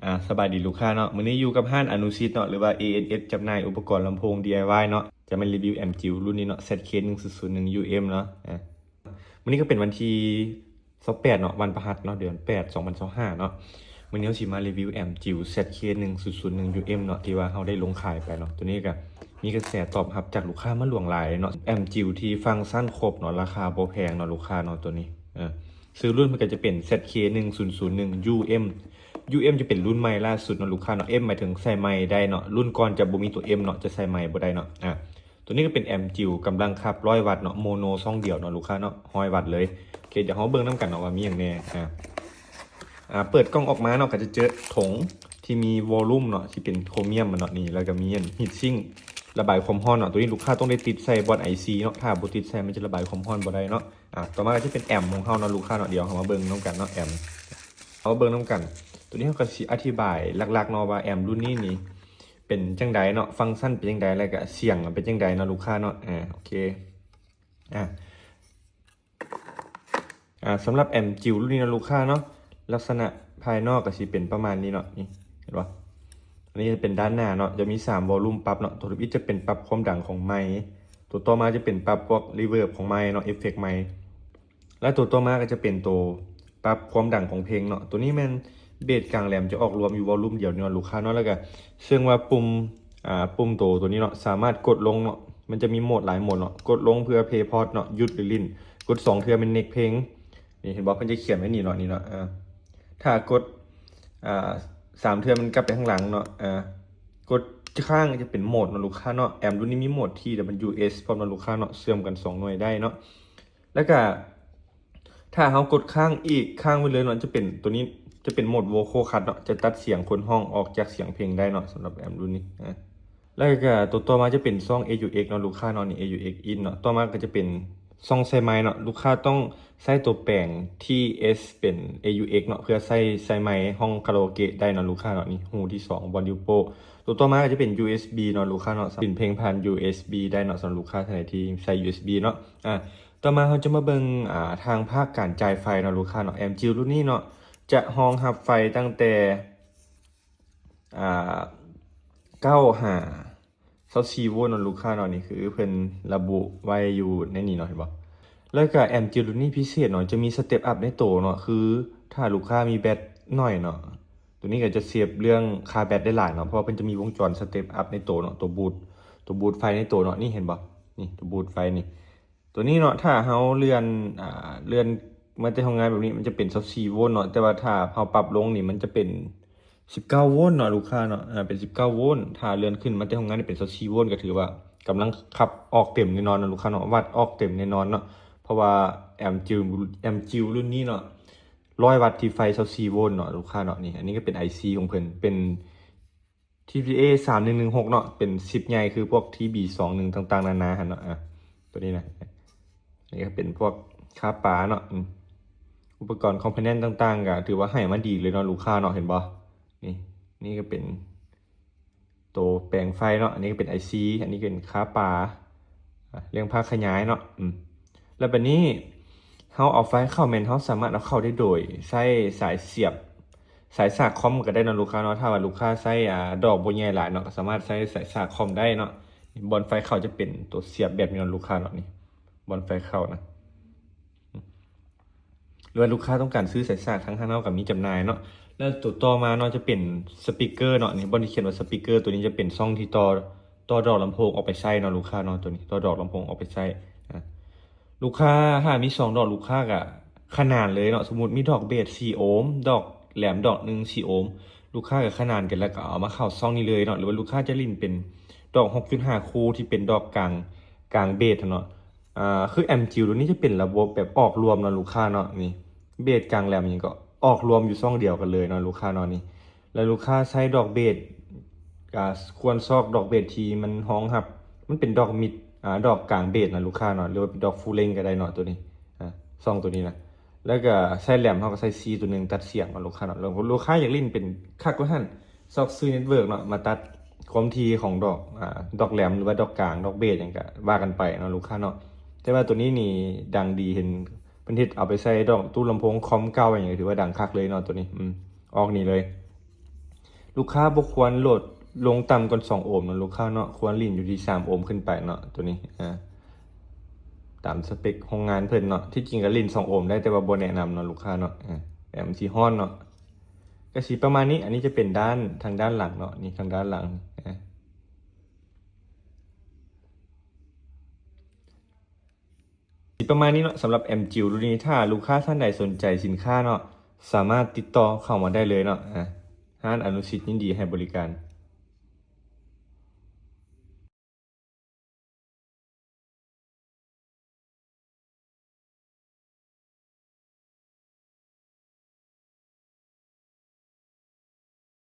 ອ່າ ສະບາຍດີລູກຄ້າເນາະ, ມື້ນີ້ຢູ່ກັບຮ້ານອະນຸສິດເນາະ ຫຼືວ່າ ເອເອັນເອັສ ຈຳໜ່າຍອຸປະກອນລຳໂພງ ດີໄອວາຍ ເນາະ. ຈະມາຣີວິວແອມຈິວລຸ້ນນີ້ເນາະ ແຊັດເຄ ໜຶ່ງສູນສູນໜຶ່ງ ຢູເອັມ ເນາະ. ອ່າ ມື້ນີ້ກໍເປັນວັນທີຊາວແປດເນາະ, ວັນພະຫັດເນາະ, ເດືອນແປດ ສອງພັນຊາວຫ້າເນາະ. ມື້ນີ້ເຮົາຊິມາຣີວິວແອມຈິວ ແຊັດເຄ ໜຶ່ງສູນສູນໜຶ່ງ ຢູເອັມ ເນາະ ທີ່ວ່າເຮົາໄດ້ລົງຂາຍໄປເນາະ. ໂຕນີ້ກໍມີກະແສຕອບຮັບຈາກລູກຄ້າມາຫຼວງຫຼາຍເນາະ. ແອມຈິວທີ່ຟັງຊັນຄົບເນາະ, ລາຄາບໍ່ແພງເນາະລູກຄ້າເນາະ. ໂຕນີ້ ເອີ ຊື່ລຸ້ນມັນກໍຈະເປັນ ແຊັດເຄ ໜຶ່ງສູນສູນໜຶ່ງ ຢູເອັມ ຢູເອັມ ຈະເປັນລຸ້ນໃໝ່ລ່າສຸດເນາະລູກຄ້າເນາະ. ເອັມ ໝາຍເຖິງໃສ່ໄມໄດ້ເນາະ, ລຸ້ນກ່ອນຈະບໍ່ມີຕົວເອັມເນາະ, ຈະໃສ່ໄມບໍ່ໄດ້ເນາະ. ອ່າ ໂຕນີ້ກໍເປັນແອມຈິວກຳລັງຂັບຮ້ອຍວັດເນາະ, ໂມໂນຊ່ອງດຽວເນາະລູກຄ້າເນາະ, ຮ້ອຍວັດເລີຍ. ໂອເຄ ດຽວເຮົາເບິ່ງນຳກັນເນາະວ່າມີຫຍັງແດ່. ອ່າ ອ່າ ເປີດກ່ອງອອກມາເນາະ ກໍຈະເຈີຖົງທີ່ມີວໍລຸ່ມເນາະ ທີ່ເປັນໂຄຣມຽມມັນເນາະນີ້, ແລ້ວກໍມີຮີດຊິງ ລະບາຍຄວາມຮ້ອນເນາະ. ໂຕນີ້ລູກຄ້າຕ້ອງໄດ້ຕິດໃສ່ບ່ອນໄອຊີເນາະ, ຖ້າບໍ່ຕິດໃສ່ມັນຈະລະບາຍຄວາມຮ້ອນບໍ່ໄດ້ເນາະ. ອ່າ ຕໍ່ມາກໍຈະເປັນແອມຂອງເຮົາເນາະລູກຄ້າເນາະ, ດຽວເຮົາມາເບິ່ງນຳກັນເນາະ ແອມ ເຮົາມາເບິ່ງນຳກັນ. ໂຕນີ້ເຮົາກໍຊິອະທິບາຍຫຼັກໆເນາະວ່າແອມລຸ້ນນີ້ນີ້ເປັນຈັ່ງໃດເນາະ, ຟັງຊັນເປັນຈັ່ງໃດ ແລ້ວກໍສຽງເປັນຈັ່ງໃດເນາະລູກຄ້າເນາະ. ອ່າ ໂອເຄ ອ່າ ອ່າ ສຳລັບແອມຈິວລຸ້ນນີ້ເນາະລູກຄ້າເນາະ, ລັກສະນະພາຍນອກກໍຊິເປັນປະມານນີ້ເນາະ, ນີ້ເຫັນບໍ່? ອັນນີ້ຈະເປັນດ້ານໜ້າເນາະ, ຈະມີສາມວໍລຸ່ມປັບເນາະ. ໂຕທຳອິດຈະເປັນປັບຄວາມດັງຂອງໄມ, ໂຕຕໍ່ມາຈະເປັນປັບພວກຣີເວີບຂອງໄມເນາະ, ເອຟເຟັກໄມ. ແລະໂຕຕໍ່ມາກໍຈະເປັນໂຕປັບຄວາມດັງຂອງເພງເນາະ. ໂຕນີ້ແມ່ນເບສກາງແຫຼມຈະອອກລວມຢູ່ວໍລຸ່ມດຽວນີ້ເນາະລູກຄ້າເນາະ. ແລ້ວກໍເຊິ່ງວ່າປຸ່ມ ອ່າ ປຸ່ມໂຕ ໂຕນີ້ເນາະ ສາມາດກົດລົງເນາະ, ມັນຈະມີໂໝດຫຼາຍໂໝດເນາະ, ກົດລົງເພື່ອເພພອດເນາະ, ຢຸດ ຫຼື ຫຼິ້ນ, ກົດສອງເທື່ອແມ່ນເນັກເພງ. ນີ້ເຫັນບໍ່? ເພິ່ນຈະຂຽນໄວ້ນີ້ເນາະ, ນີ້ເນາະ. ອ່າ ຖ້າກົດ ອ່າ ສາມເທື່ອມັນກັບໄປຂ້າງຫຼັງເນາະ. ອ່າ ກົດຄ້າງຈະເປັນໂໝດເນາະລູກຄ້າເນາະ. ແອມລຸ້ນນີ້ມີໂໝດທີ ແລະ ຢູເອັສ ພ້ອມເນາະລູກຄ້າເນາະ, ເຊື່ອມກັນສອງໜ່ວຍໄດ້ເນາະ. ແລ້ວກະຖ້າເຮົາກົດຄ້າງອີກ ຄ້າງໄວ້ເລີຍເນາະ, ຈະເປັນ ໂຕນີ້ຈະເປັນໂໝດໂວໂຄຄັດເນາະ, ຈະຕັດສຽງຄົນຮ້ອງອອກຈາກສຽງເພງໄດ້ເນາະ ສຳລັບແອມລຸ້ນນີ້. ອາ ແລ້ວກະໂຕຕໍ່ມາຈະເປັນຊ່ອງເອຢູເອັກເນາະລູກຄ້າເນາະ, ນີ້ເອຢູເອັກອິນເນາະ. ຕໍ່ມາກໍຈະເປັນຊ່ອງໃສ່ໄມເນາະ, ລູກຄ້າຕ້ອງໃຊ້ໂຕແປງທີເອັສເປັນເອຢູເອັກເນາະ ເພື່ອໃຊ້ ໃສ່ໄມຮ້ອງຄາຣາໂອເກະໄດ້ເນາະລູກຄ້າເນາະ. ນີ້ຮູທີສອງ ບ່ອນນິ້ວໂປ້. ໂຕຕໍ່ມາກໍຈະເປັນຢູເອັສບີເນາະລູກຄ້າເນາະ, ເປັນເພງຜ່ານຢູເອັສບີໄດ້ເນາະ ສຳລັບລູກຄ້າທ່ານໃດທີ່ໃຊ້ຢູເອັສບີເນາະ. ອາ ຕໍ່ມາເຮົາຈະມາເບິ່ງ ອາ ທາງພາກການຈ່າຍໄຟເນາະລູກຄ້າເນາະ. ແອມຈິວລຸ້ນນີ້ເນາະ ຈະຮອງຮັບໄຟຕັ້ງແຕ່ ອາ ເກົ້າຫາຊາວສີ່ໂວນເນາະລູກຄ້າເນາະ. ນີ້ຄືເພິ່ນລະບຸໄວ້ຢູ່ໃນນີ້ເນາະ, ເຫັນບໍ່? ແລ້ວກະແອມຈິວລຸ້ນນີ້ພິເສດເນາະ, ຈະມີສະເຕັບອັບໃນໂຕເນາະ, ຄືຖ້າລູກຄ້າມີແບັດໜ້ອຍເນາະ ໂຕນີ້ກໍຈະເຊບເລື່ອງຄ່າແບັດໄດ້ຫຼາຍເນາະ, ເພາະວ່າເພິ່ນຈະມີວົງຈອນສະເຕັບອັບໃນໂຕເນາະ, ໂຕບູດ ໂຕບູດໄຟໃນໂຕເນາະ. ນີ້ເຫັນບໍ່? ນີ້ໂຕບູດໄຟນີ້. ໂຕນີ້ເນາະ ຖ້າເຮົາເລື່ອນ ອ່າ ເລື່ອນມາແຕ່ໂຮງງານແບບນີ້ ມັນຈະເປັນຊາວສີ່ໂວນເນາະ, ແຕ່ວ່າຖ້າເຮົາປັບລົງນີ້ ມັນຈະເປັນສິບເກົ້າໂວນເນາະລູກຄ້າເນາະ. ອາ ເປັນສິບເກົ້າໂວນ. ຖ້າເລື່ອນຂຶ້ນມາແຕ່ໂຮງງານນີ້ເປັນຊາວສີ່ໂວນ ກໍຖືວ່າກຳລັງຂັບອອກເຕັມແນ່ນອນເນາະລູກຄ້າເນາະ, ວັດອອກເຕັມແນ່ນອນເນາະ. ເພາະວ່າແອມຈິວ ແອມຈິວລຸ້ນນີ້ເນາະ ຮ້ອຍວັດທີ່ໄຟຊາວສີ່ໂວນເນາະລູກຄ້າເນາະ. ນີ້ ອັນນີ້ກໍເປັນໄອຊີຂອງເພິ່ນ ເປັນ ທີພີເອ ສາມໜຶ່ງໜຶ່ງຫົກເນາະ, ເປັນຊິບໃຫຍ່ຄືພວກ ທີບີ ສອງໜຶ່ງຕ່າງໆນານາຫັ້ນເນາະ. ອາ ໂຕນີ້ນະ ນີ້ກໍເປັນພວກຄາປາເນາະ. ອາ ອຸປະກອນຄອມໂພເນັນຕ່າງໆ ກໍຖືວ່າໃຫ້ມາດີເລີຍເນາະລູກຄ້າເນາະ, ເຫັນບໍ່? ນີ້ ນີ້ກໍເປັນໂຕແປງໄຟເນາະ, ອັນນີ້ກໍເປັນໄອຊີ, ອັນນີ້ເປັນຄາປາ ອາ ເລື່ອງພາກຂະຫຍາຍເນາະ. ອາ ແລ້ວບາດນີ້ເຮົາເອົາໄຟເຂົ້າ ແມ່ນເຮົາສາມາດເອົາເຂົ້າໄດ້ໂດຍໃຊ້ສາຍສຽບ ສາຍສາກຄອມກໍໄດ້ເນາະລູກຄ້າເນາະ. ຖ້າວ່າລູກຄ້າໃຊ້ ອາ ດອກບໍ່ໃຫຍ່ຫຼາຍເນາະ ກໍສາມາດໃຊ້ສາຍສາກຄອມໄດ້ເນາະ. ບ່ອນໄຟເຂົ້າຈະເປັນໂຕສຽບແບບນີ້ເນາະລູກຄ້າເນາະ, ນີ້ບ່ອນໄຟເຂົ້ານະ. ຫຼືວ່າລູກຄ້າຕ້ອງການຊື້ສາຍສາກ ທາງຮ້ານເຮົາກໍມີຈຳໜ່າຍເນາະ. ແລ້ວໂຕຕໍ່ມາເນາະ ຈະເປັນສະປີກເກີເນາະ, ນີ້ບ່ອນທີ່ຂຽນວ່າສະປີກເກີ ໂຕນີ້ຈະເປັນຊ່ອງທີ່ຕໍ່ ຕໍ່ດອກລຳໂພງອອກໄປໃຊ້ເນາະລູກຄ້າເນາະ. ໂຕນີ້ຕໍ່ດອກລຳໂພງອອກໄປໃຊ້. ອາ ລູກຄ້າ ຖ້າມີສອງດອກ ລູກຄ້າກໍຂະໜານເລີຍເນາະ. ສົມມຸດມີດອກເບສສີ່ໂອມ, ດອກແຫຼມດອກໜຶ່ງສີ່ໂອມ, ລູກຄ້າກໍຂະໜານກັນ ແລ້ວກໍເອົາມາເຂົ້າຊ່ອງນີ້ເລີຍເນາະ. ຫຼືວ່າລູກຄ້າຈະຫຼິ້ນເປັນດອກຫົກຈຸດຫ້າຄູ່ ທີ່ເປັນດອກກາງ ກາງເບສເນາະ. ອາ ຄືແອມຈິວໂຕນີ້ຈະເປັນລະບົບແບບອອກລວມເນາະລູກຄ້າເນາະ. ນີ້ເບສກາງແຫຼມຫຍັງກໍອອກລວມຢູ່ຊ່ອງດຽວກັນເລີຍເນາະລູກຄ້າເນາະ. ນີ້ ແລ້ວລູກຄ້າໃຊ້ດອກເບສ ກະຄວນຊອກດອກເບສທີ່ມັນຮອງຮັບ ມັນເປັນດອກມິດ ອາ ດອກກາງເບສນະລູກຄ້າເນາະ, ຫຼືວ່າເປັນດອກຟູເລັງກໍໄດ້ເນາະ. ໂຕນີ້ ອາ ຊ່ອງໂຕນີ້ນະ, ແລ້ວກໍໃຊ້ແຫຼມ ເຮົາກໍໃຊ້ຊີໂຕໜຶ່ງຕັດສຽງເນາະລູກຄ້າເນາະ. ແລ້ວລູກຄ້າຢາກຫຼິ້ນເປັນຄັກກວ່າຫັ້ນ ຊອກຊື້ເນັດເວີກເນາະ ມາຕັດຄວາມຖີ່ຂອງດອກ ອາ ດອກແຫຼມ ຫຼືວ່າດອກກາງ ດອກເບສຫຍັງກໍວ່າກັນໄປເນາະລູກຄ້າເນາະ. ແຕ່ວ່າໂຕນີ້ນີ້ດັງດີ ເຫັນເພິ່ນເຮັດເອົາໄປໃສ່ດອກຕູ້ລຳໂພງຄອມເກົ່າຫຍັງ ຖືວ່າດັງຄັກເລີຍເນາະໂຕນີ້. ອືມ ອອກນີ້ເລີຍ. ລູກຄ້າບໍ່ຄວນໂຫຼດລົງຕ່ຳກວ່າສອງໂອມເນາະ ລູກຄ້າເນາະ ຄວນຫຼິ້ນຢູ່ທີ່ສາມໂອມຂຶ້ນໄປເນາະ ໂຕນີ້ ອາ ຕາມສະເປັກໂຮງງານເພິ່ນເນາະ. ທີ່ຈິງກໍຫຼິ້ນສອງໂອມໄດ້ ແຕ່ວ່າບໍ່ແນະນຳເນາະ ລູກຄ້າເນາະ ອາ ແອມມັນຊິຮ້ອນເນາະ. ກໍຊິປະມານນີ້ ອັນນີ້ຈະເປັນດ້ານ ທາງດ້ານຫຼັງເນາະ ນີ້ທາງດ້ານຫຼັງ ອາ ຊິປະມານນີ້ເນາະ ສຳລັບແອມຈິວລຸ້ນນີ້. ຖ້າລູກຄ້າທ່ານໃດສົນໃຈສິນຄ້າເນາະ ສາມາດຕິດຕໍ່ເຂົ້າມາໄດ້ເລີຍເນາະ ອາ ຮ້ານອະນຸສິດຍິນດີໃຫ້ບໍລິການ.